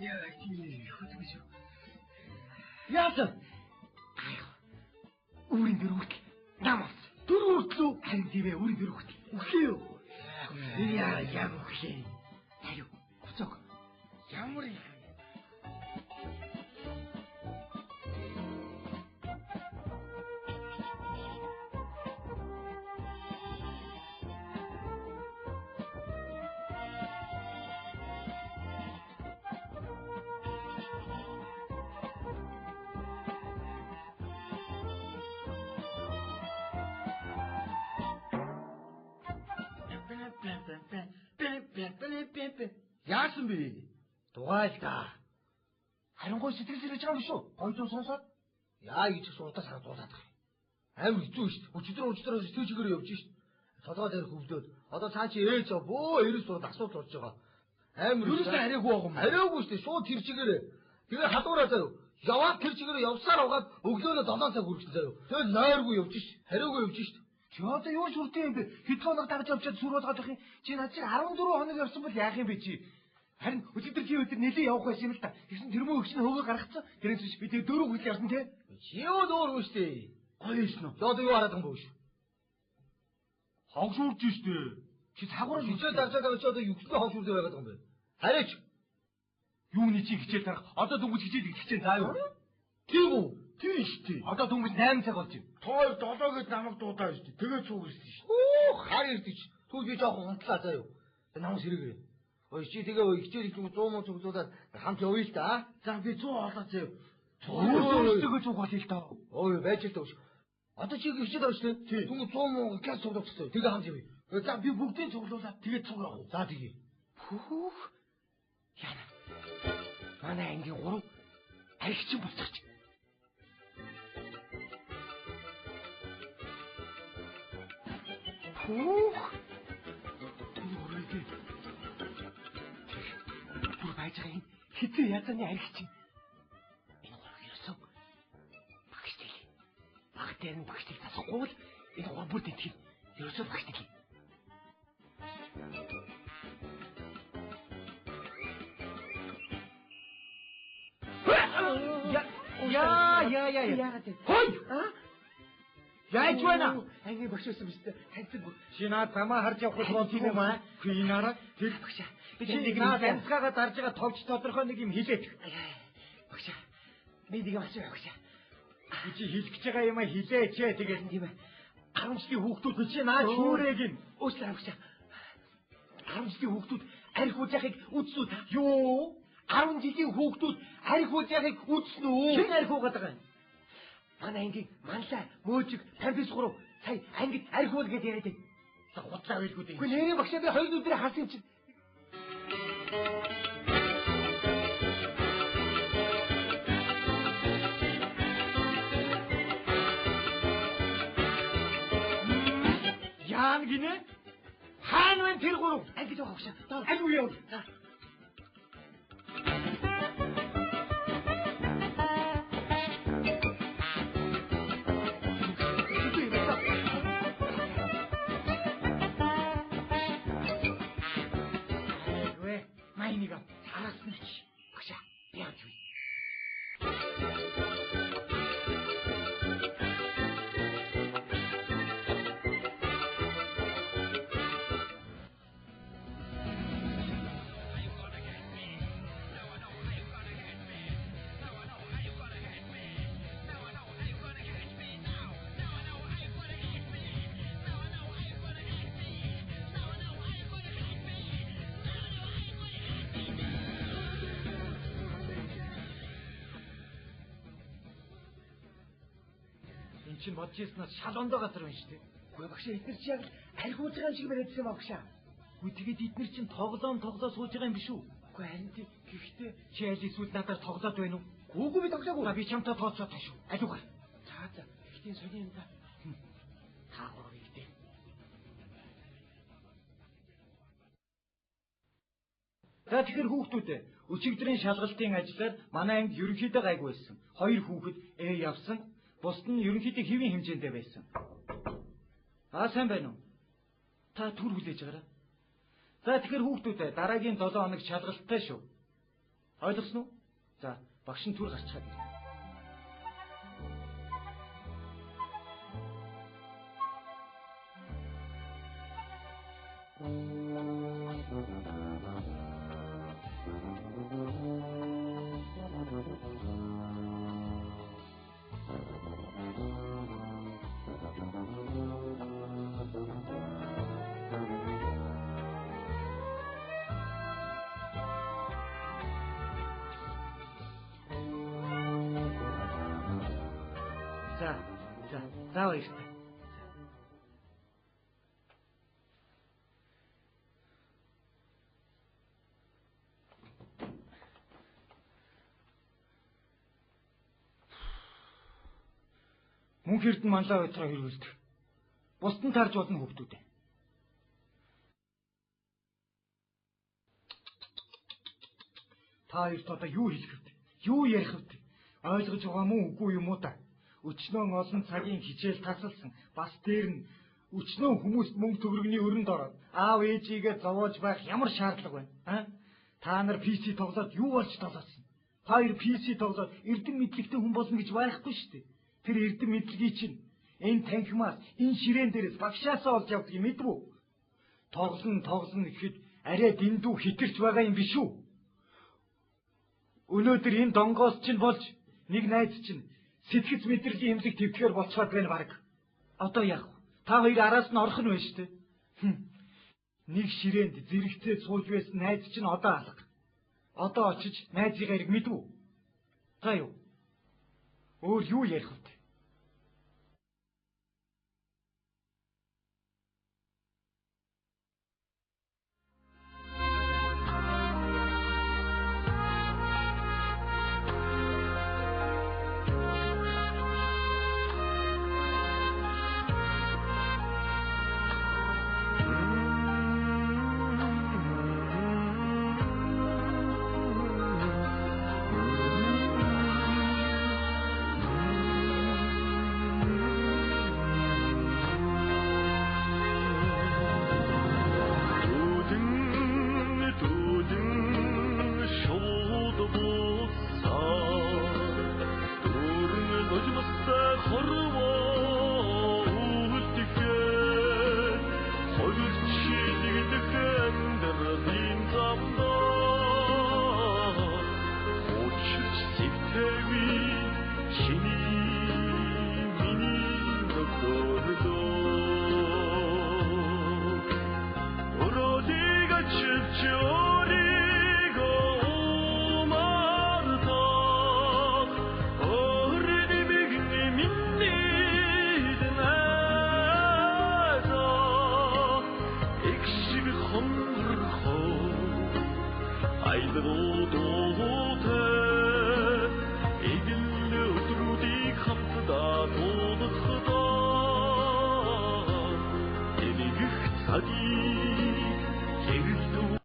Яа чи хөтгөж юу? Яасан? Ай. Үүрийн дөрөв хүртэл нам авсан. Дөрөв хүртэл үү? Харин тийм ээ, үүрийн дөрөв хүртэл. Үхээ юу? Яа, яг үхээ. Таяа, хуцаг. Ямар их Яасан бэ? Дугаал та. Харин гой сэтгэл сэргэж байгаа юм биш үү? Гой зүү сонсоод яа гэж суудаа сараа дуулаад байгаа юм. Амар хэцүү шүү дээ. Өчигдөр сэтгэл чигээр явж шүү дээ. Толгой дээр хөвлөөд одоо цаа чи ээж бөө 90 сууд асуудал болж байгаа. Амар ерөөсөө арайгүй байгаа юм. Арайгүй шүү дээ. Шууд тэр чигээрээ. Тэгээ халуураа заяа. Яваад тэр чигээрээ явсаар угаад өглөөнөө 7 цаг хүрсэн заяа. Тэгээ нойргүй явж ш. Хариугүй явж ш. Чи одоо юу шүртэй юм бэ? Хэдэн хоног дагаж явчаад сүр болгоод байх юм. Чи над чи 14 хоног явсан бол яах юм бэ чи? Харин өчигдөр чи өдөр нэлээ явах байсан юм л та. Тэгсэн тэрмөө өгч нь хөөгөө гаргацсан. Тэрнээс биш би тэг дөрөв хөл явсан те. Чи юу дүүргүй шүү дээ. Гоё юм уу? Чи одоо юу хараад байгаа юм бэ? Хог шүрж штэ. Чи цаагаараа хичээл дарчаад байгаа чи одоо югсний хог шүрдээ байгаад байгаа юм бэ? Хараач. Юуны чи хичээл дарах? Одоо дөнгөж хичээл эхлэх чинь заа юу? Тийм үү? Тийм шүү дээ. Одоо дөнгөж 8 цаг болж байна. Тоо 7 гэж намайг дуудаа шүү дээ. Тэгээд цуг ирсэн шүү. Хөөх хар ирдэг чи. Тэгвэл би жоохон унтлаа заа юу. Намайг сэргээгээрэй. Ой чи тэгээ хичээл их 100 муу цуглуулад хамт явъя л да. За би 100 олоо заа юу. Өөртөө цуг болъё л доо. Ой байж л даа. Одоо чи хичээл авч тээ. Түнг 100 муу газ цуглуулчихсан. Тэгээ хамт явъя. За би бүгдийг цуглуулад тэгээд цуг явах уу? За тэгээ. Пүүх. Яна. Манай ангийн 3 архичин болчих. Пүүх. Энэ үргэлж бүр байж байгаа юм. Хизээ язааны архичин. Энэ гурав ерөөсөн багш тэл. Баг дээр нь багш тэл засахгүй бол энэ гурав бүр дэнтгэн. Ерөөсөө багш тэл. Яа яа яа. Яагаад вэ? Хой. Яаж байна? Ангийн багш байсан биз дээ. Таньцгүй. Чи наа замаа харж явах бол тийм юм аа. Хий нараа тэр багшаа. Би чи нэг наа ганцгаагаа дарж байгаа товч тодорхой нэг юм хэлээд. Багшаа. Би нэг юм асууя багшаа. Чи хэлэх гэж байгаа юм аа хэлээч ээ тэгээд тийм ээ. 10 жилийн хүүхдүүд чи наа шүүрээг нь. Уучлаарай багшаа. 10 жилийн хүүхдүүд арх уужахыг үзсэн үү та? Юу? 10 жилийн хүүхдүүд арх уужахыг үзсэн үү? Хэн арх уугаад байгаа юм? Манай ангийн манлай, мөөжиг, тампис гурав сая ангид арх уул гэж яриад байна. За худлаа байлгүй дээ. Үгүй нэрийн багшаа би хоёр өдрөө харсан юм чинь. Яан гинэ? Хаана вэ тэр гурав? Ангид байгаа багшаа. Аль үе яв? За. Майныг Араас нь чи. Багшаа. Би яах вэ? Эн чинь бодож ирснээр шал ондоо газар байна шүү дээ. Үгүй багшаа эдгээр чи яг арх ууж байгаа юм шиг бариадсан юм багшаа. Үгүй тэгээд эднэр чинь тоглоом тоглоо сууж байгаа юм биш үү? Үгүй харин тий. Гэхдээ чи аль эсвэл надаар тоглоод байна уу? Үгүй би тоглоогүй. За би чамтай тооцоод таа шүү. Алиугаар. За за. Гэхдээ сони юм да. Та гурав ихтэй. За тэгэхээр хүүхдүүд ээ, өчигдрийн шалгалтын ажлаар манай анги ерөнхийдөө гайгүй байсан. Хоёр хүүхэд ээ явсан, бусд нь ерөнхийдөө хэвийн хэмжээндээ байсан. Аа сайн байна уу? Та түр хүлээж байгаарай. За тэгэхээр хүүхдүүд ээ, дараагийн 7 хоног шалгалттай шүү. Ойлгосон уу? За, багш нь түр гарчхаад ирнэ. За, за, за баяртай. Мөнх эрдэнэ манлай байтраа хэрэгэлдэг. Бусд нь тарж болно хүүхдүүд ээ. Та хоёрт одоо юу хэлэх вэ? Юу ярих вэ? Ойлгож байгаа мó үгүй юм уу та? Өчнөө олон цагийн хичээл тасалсан. Бас дээр нь өчнөө хүмүүст мөнгө төгрөгний өрөнд ороод аав ээжигээ зовоож байх ямар шаардлага байна? А? Та нар PC тоглоод юу болж толоосон? Та хоёр PC тоглоод эрдэм мэдлэгтэй хүн болно гэж байхгүй шүү дээ. Тэр эрдэм мэдлэгийг чинь энэ танхимаас, энэ ширээн дээрээс багшаасаа олж явдаг юм мэдв үү? Тоглон тоглоно гэхэд арай дэндүү хитэрч байгаа юм биш үү? Өнөөдөр энэ донгоос чинь болж нэг найз чинь сэтгэц мэдрэлийн эмнэлэг твдэхээр болцоод байна баг. Одоо яах вэ? Та хоёр араас нь орох нь байна шүү дээ. Нэг ширээнд зэрэгцээ сууж байсан найз чинь одоо алга. Одоо очиж найзыгаа эрг мэдв үү? За юу? Өөр юу ярих вэ? Айдгуу